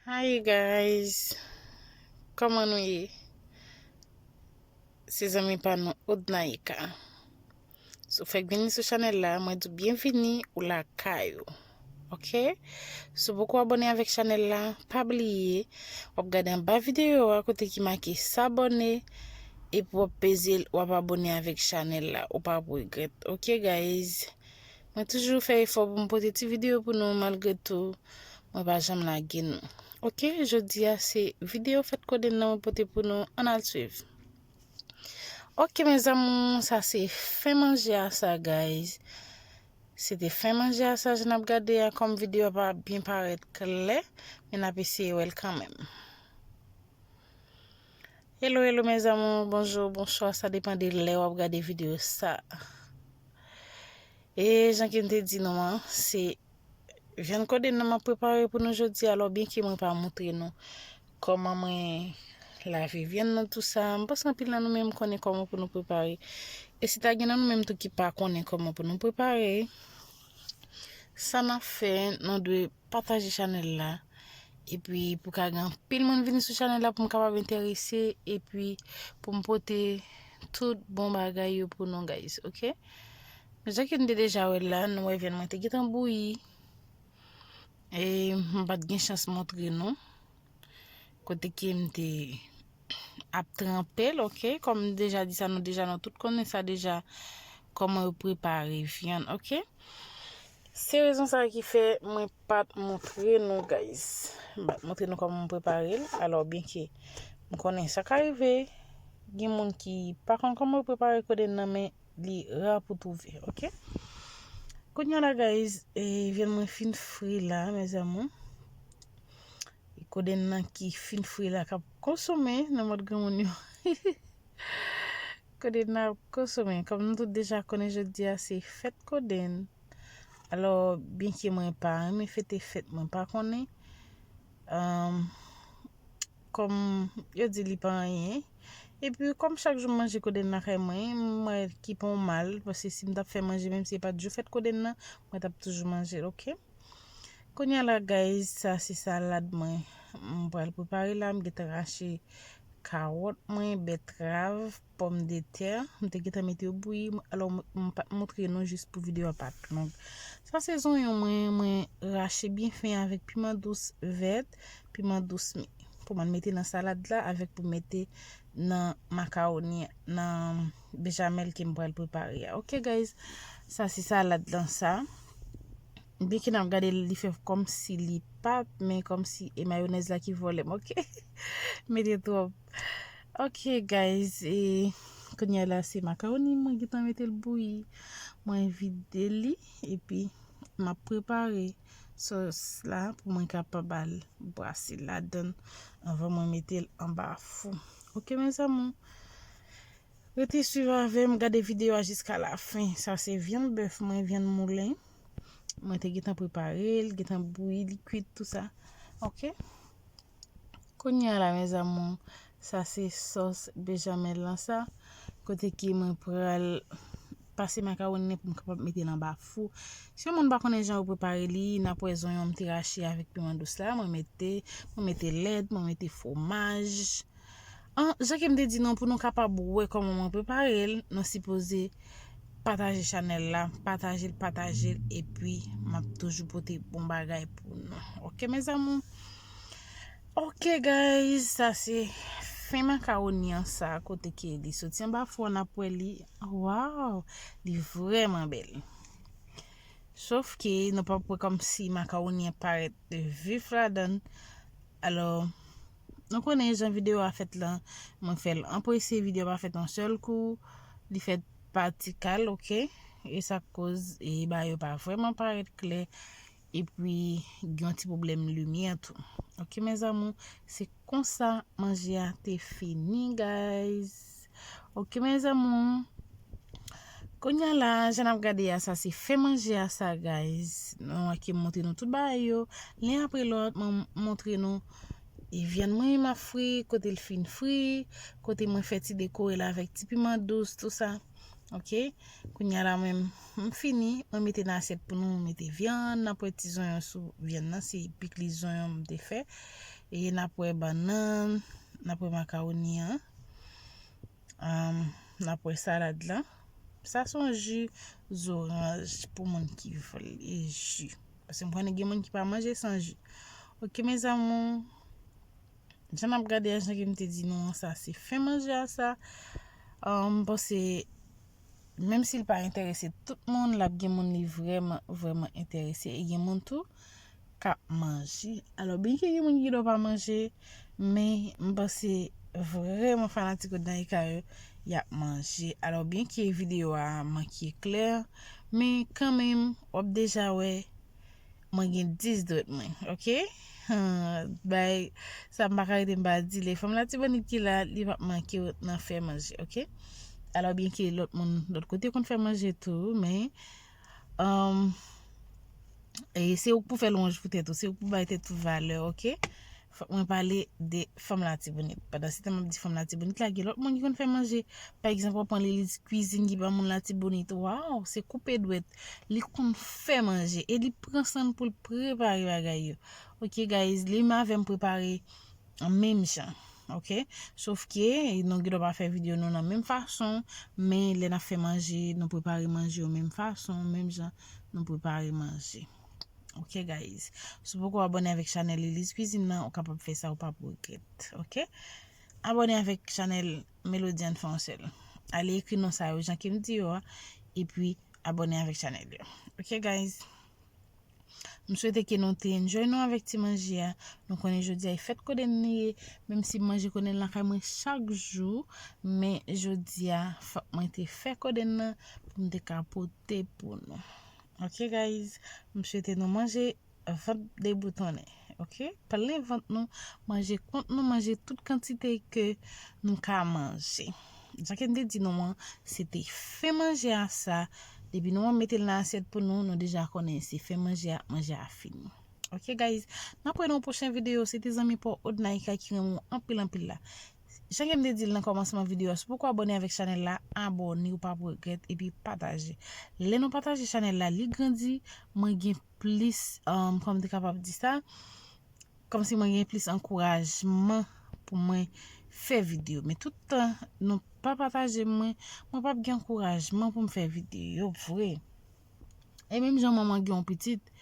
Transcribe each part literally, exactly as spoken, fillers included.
Hi guys, kòman nou ye? Se zanmi pa nou Odnaika. Si w fèk vini sou chanèl la, mwen di w byenvini ou lakay ou. Oke? Si w poko abòne avèk chanèl la, pa bliye, w ap gade anba videyo a kote ki make s'abonner, epi w ap peze l, w ap abòne avèk chanèl la. Ou p ap regrèt. Oke guys? Mwen toujou fè efò pou m pote ti videyo pou nou malgre tou. Mwen pa janm lage nou. Oke, jodi a se videyo fèt kodenn nan mwen pote pou nou, ann al swiv. Oke mes amours, sa se fen manje a sa guys. Se te fen manje a sa, jan n ap gade a, kòm videyo a pa byen parèt klè, men n ap eseye wè l kanmenm. Hello, hello mes amours, bonjou, bonswa, sa depann de lè w ap gade videyo sa. E jan ke m te di nou an, se vyann kodenn nan m ap prepare pou nou jodi a, alò byenke mwen pa montre nou kòman mwen lave vyann nan tou sa, m panse anpil nan nou menm konnen kòman pou nou prepare. E si ta gen nan nou menm tou ki pa konnen kòman pou nou prepare, sa n ap fè, nou dwe pataje chanèl la. Epi pou ka gen anpil moun vini sou chanèl la pou m kapab enterese, epi pou m pote tout bon bagay yo pou nou guys, oke? Jan ke n te deja wè la, nou wè vyann mwen te gentan bouyi. E m pa t gen chans montre nou kote ke m te ap tranpe l, oke? Kòm m deja di sa, nou deja, nou tout konnen sa deja, kòman yo prepare vyann, oke? Se rezon sa ki fè mwen pa t montre nou guys. M pa t montre nou kòman m prepare l. Alò byenke m konnen sa ka rive, gen moun ki pa konn kòman yo prepare kodenn nan, men li ra pou twouve, oke? Kounye a la guys, e vyann mwen fin fri la mes amours. E kodenn nan ki fin fri la k ap konsome nan mòd granmoun yo. Kodenn nan ap konsome. Kòm nou tout deja konnen jodi a se fèt kodenn. Alò byenke mwen pa renmen fete fèt, mwen pa konnen, um, kòm yo di li pa anyen. Epi kòm chak jou m manje kodenn lakay mwen, m wè ki pa yon mal, paske si m t ap fè manje, menm si e pa t jou fèt kodenn nan, mwen t ap toujou manje l, oke? Kounye a la guys, sa se salad mwen. M pral prepare la, m gentan rache kawòt mwen, bètrav, pòmdetè. M te gentan mete yo bouyi, alò m, m pa t montre nou jis pou videyo a pa t long. Sa se zonyon mwen, mwen rache byen fen avèk piman dous vèt, piman dous mi. Pou mwen mete nan salad la avèk pou mete nan makawoni, nan bejamèl ke m pral prepare a. Oke guys, sa se salad lan sa. Byenke n ap gade l, li fè kòmsi li pat, men kòmsi e mayonèz la ki vòlè m, oke? Mete twòp. Oke guys, e kounye a la se makawoni mwen gentan mete l bouyi. Mwen vide li epi m ap prepare sòs la pou mwen kapab al brase ladan anvan mwen mete l anba fou. Oke mes amours. Rete swiv avè m, gade videyo a jiska lafen. Sa se vyann bèf mwen, vyann moulen. Mwen te gentan prepare l, gentan bouyi, li kwit, tou sa. Oke? Kounye a la mes amours, sa se sòs bejamèl lan sa. Kote ke mwen pral pase makawoni an pou m kapab mete l anba fou. Si yon moun pa konnen jan yo prepare li, n ap wè zonyon m te rache avèk piman dous la. Mwen mete, mwen mete lèt, mwen mete fwomaj. An, jan ke m te di nou, pou nou kapab wè kòman mwen prepare l, nou sipoze pataje chanèl la, pataje l, pataje l, epi m ap toujou pote bon bagay pou nou. Oke mes amours? Oke guys, sa se fen makawoni an sa, kote ke li soti anba fou an, n ap wè li. Waw, li vrèman bèl. Sof ke nou p ap wè kòmsi makawoni an parèt vif ladan. Alò, nou konnen jan videyo a fèt lan, mwen fè l anprese, videyo a pa fèt yon sèl kou, li fèt pa ti kal, oke? E sa k koz e bagay yo pa vrèman parèt klè, epi gen yon ti pwoblèm limyè tou. Oke mes amours, se konsa manje a te fini guys. Oke mes amours. Kounye a la, jan n ap gade a, sa se fen manje a sa guys. Nou wè ke m montre nou tout bagay yo. Len apre lòt, mwen montre nou e vyann mwen m ap fri, kote l fin fri, kote mwen fè ti dekore l avèk ti piman dous, tou sa. Ok, kounye a la mwen m fini, mwen mete nan asyèt pou nou, mwen mete vyann, n ap wè ti zonyon sou vyann nan, se pikliz zonyon m te fè. E n ap wè bannann, n ap wè makawoni an, um, n ap wè salad la. Sa se yon ji zoranj pou moun ki vle ji. Paske m konnen gen moun ki pa manje san ji. Ok, mes amours. Jan n ap gade a, jan ke m te di nou an, sa se fen manje a sa. Ah, m panse, menm si l pa enterese tout moun, l ap gen moun li vrèman, vrèman enterese. E gen moun tou k ap manje. Alò, byenke gen moun ki dwe pa manje, men m panse vrèman fanatik Odnaika yo, y ap manje. Alò, byenke videyo a manke klè, men kanmenm, w ap deja wè, mwen gen dis dwèt mwen, ok? Bay, sa m pa ka rete m pa di, lè fanm Latibonit ki la, li p ap manke w nan fè manje, ok? Alò, byenke lòt moun, lòt kote konn fè manje tou, men, um, e se ou k pou fè lwanj pou tèt ou, se ou k pou bay tèt ou valè, ok? Fòk mwen pale de fanm Latibonit. Pandan se tan m ap di fanm Latibonit la, gen lòt moun ki konn fè manje. Pa egzanp, w ap pran Lili's Cuisine ki pa moun Latibonit. Waw, se koupe dwèt. Li konn fè manje e li pran san l pou l prepare bagay yo. Ok, guys, li menm avè m prepare an menm jan. Ok? Sof ke nou gen dwa pa fè videyo nou nan menm fason, men lè n ap fè manje, nou prepare manje yo menm fason, menm jan nou prepare manje. Ok, guys. Si w poko abòne avèk chanèl Lili's Cuisine nan, ou kapab fè sa, ou p ap regrèt. Ok? Abòne avèk chanèl Melody Ann Fè Yon Sèl. Ale ekri non sa yo, jan ke m di yo a, epi abòne avèk chanèl yo. Ok, guys? M swete ke nou te enjoy nou avèk ti manje a. Nou konnen jodi a e fèt kodenn li ye, menm si m manje kodenn lakay mwen chak jou, men jodi a fòk mwen te fè kodenn nan pou m te ka pote pou nou. Ok, guys, m swete nou manje vant deboutonnen, ok? Plen vant nou, manje kont nou, manje tout kantite ke nou ka manje. Jan ke m te di nou an, se te fen manje a sa. Depi nou an mete l nan asyèt pou nou, nou deja konnen se fen manje a, manje a fini. Ok, guys, n ap wè nan yon pwochen videyo. Se te zanmi pa w Odnaika ki renmen w anpil, anpil la. Jan ke m te di l nan kòmansman videyo a, si w poko abòne avèk chanèl la, abòne, ou p ap regrèt, epi pataje. Lè nou pataje chanèl la, li grandi, mwen gen plis, um, kòman m te kapab di sa? Kòmsi mwen gen plis ankourajman pou mwen fè videyo. Men tout tan nou pa pataje mwen, mwen p ap gen ankourajman pou m fè videyo vre. E menm jan manman gen yon pitit,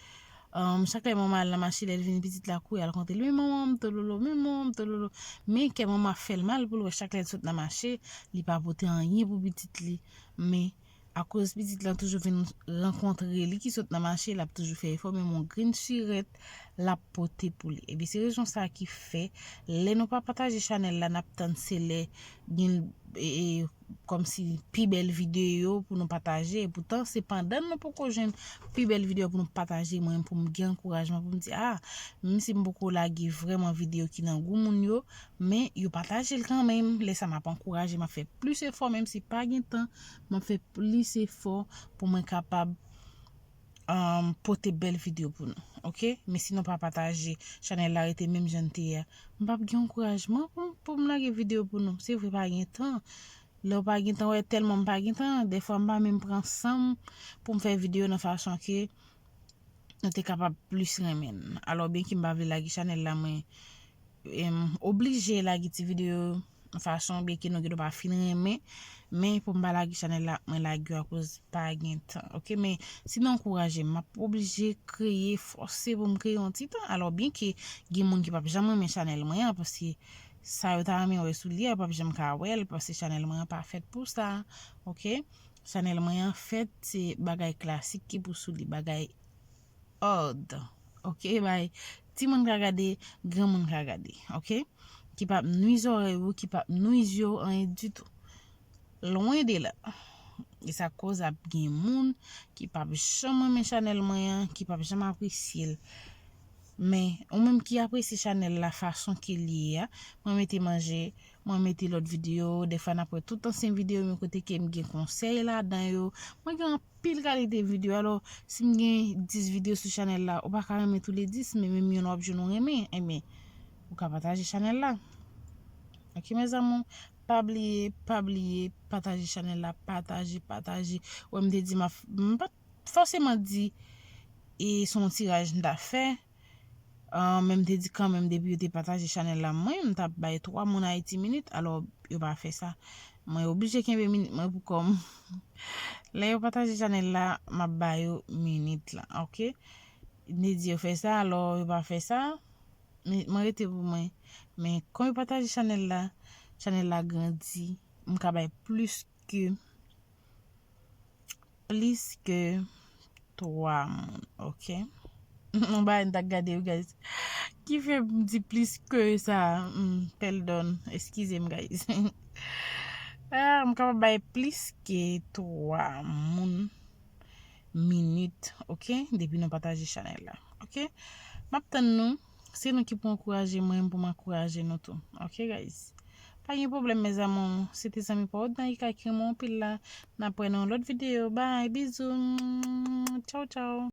um, chak lè manman al nan mache, lè l vini pitit la kouri al konte l, "Men manman m tololo, men manman m tololo." Men kè manman ap fè l mal pou l wè chak lè l sot nan mache, li pa pote anyen pou pitit li. Men akoz pitit lan toujou vin rankontre li ki sot nan mache, l ap toujou fè efò, menm yon grenn sirèt l ap pote pou li. Ebyen, se rezon sa ki fè, lè nou pa pataje chanèl la, n ap tann se lè gen, e, e, kòmsi pi bèl videyo pou nou pataje. Epoutan, se pandan nou poko jwenn pi bèl videyo pou nou pataje, mwen, pou m gen ankourajman, pou m di, "A, menm si m poko lage vrèman videyo ki nan gou moun yo, men yo pataje l kanmenm." Lè sa, m ap ankouraje, m ap fè plis efò, menm si pa gen tan, m ap fè plis efò pou mwen kapab, um, pote bèl videyo pou nou, ok? Men si nou pa pataje, chanèl la rete menm jan l te ye a, m p ap gen ankourajman pou, pou m lage videyo pou nou. Se vre, pa gen tan. Lè w pa gen tan, wè, tèlman m pa gen tan, dèfwa m pa menm pran san m pou m fè videyo nan fason ke nou te kapab plis renmen l. Alò, byenke m pa vle lage chanèl la, mwen, em, oblije lage ti videyo fason, byenke nou gen dwa pa fin renmen, men pou m pa lage chanèl la, mwen lage yo akoz pa gen tan, ok? Men si nou ankouraje m, m ap oblije kreye, fòse pou m kreye yon ti tan. Alò, byenke gen moun ki p ap janm renmen chanèl mwen an, paske sa yo ta renmen wè sou li a, yo p ap janm ka wè l, paske chanèl mwen an pa fèt pou sa, ok? Chanèl mwen an fèt, se bagay klasik ki pou sou li, bagay hard, ok? Bay timoun ka gade, granmoun ka gade, ok? Ki p ap nwi zòrèy ou, ki p ap nwi zye w, anyen ditou. Lwen de la. E sa koz ap gen moun ki p ap janm renmen chanèl mwen an, ki p ap janm apresye l. Men, ou menm ki apresye chanèl la fason ke l ye a, mwen mete manje, mwen mete lòt videyo, dèfwa n ap wè tout ansyen videyo m yo kote ke m gen konsèy ladan yo. Mwen gen anpil kalite videyo, alò, si m gen dis videyo sou chanèl la, ou pa ka renmen tou le dis, men menm yonn w ap jwenn ou renmen, enben, ou ka pataje chanèl la. Ok, mes amours, Pa bliye, pa bliye, pataje chanèl la, pataje, pataje. Wè, m te di, m a f- m pa t fòseman di e se yon tiraj m ta fè. Ah, men m te di kanmenm, depi yo te pataje chanèl la, mwen, m t ap bay twa moun Ayiti minit, alò, yo pa fè sa. Mwen oblije kenbe minit mwen pou kò m. Lè yo pataje chanèl la, m ap ba yo minit la, oke? M te di yo fè sa, alò, yo pa fè sa. Minit mwen rete pou mwen. Men, kòm yo pataje chanèl la, chanèl la grandi. M ka bay plis ke, plis ke twa moun, oke? Yon bagay m t ap gade yo, guys. Ki fè m di plis ke sa? Hmm, pèldòn, eskize m, guys. Ah, m kapab bay plis ke twa moun minit, oke? Depi nou pataje chanèl la, oke? M ap tann nou. Se nou ki pou ankouraje mwen, pou m ankouraje nou tou, oke, guys? Pa gen pwoblèm, mes amours. Se te zanmi pa w, Danica, ki renmen w anpil la. N ap wè nan yon lòt videyo. Bye, bizou. Tchaw, tchaw.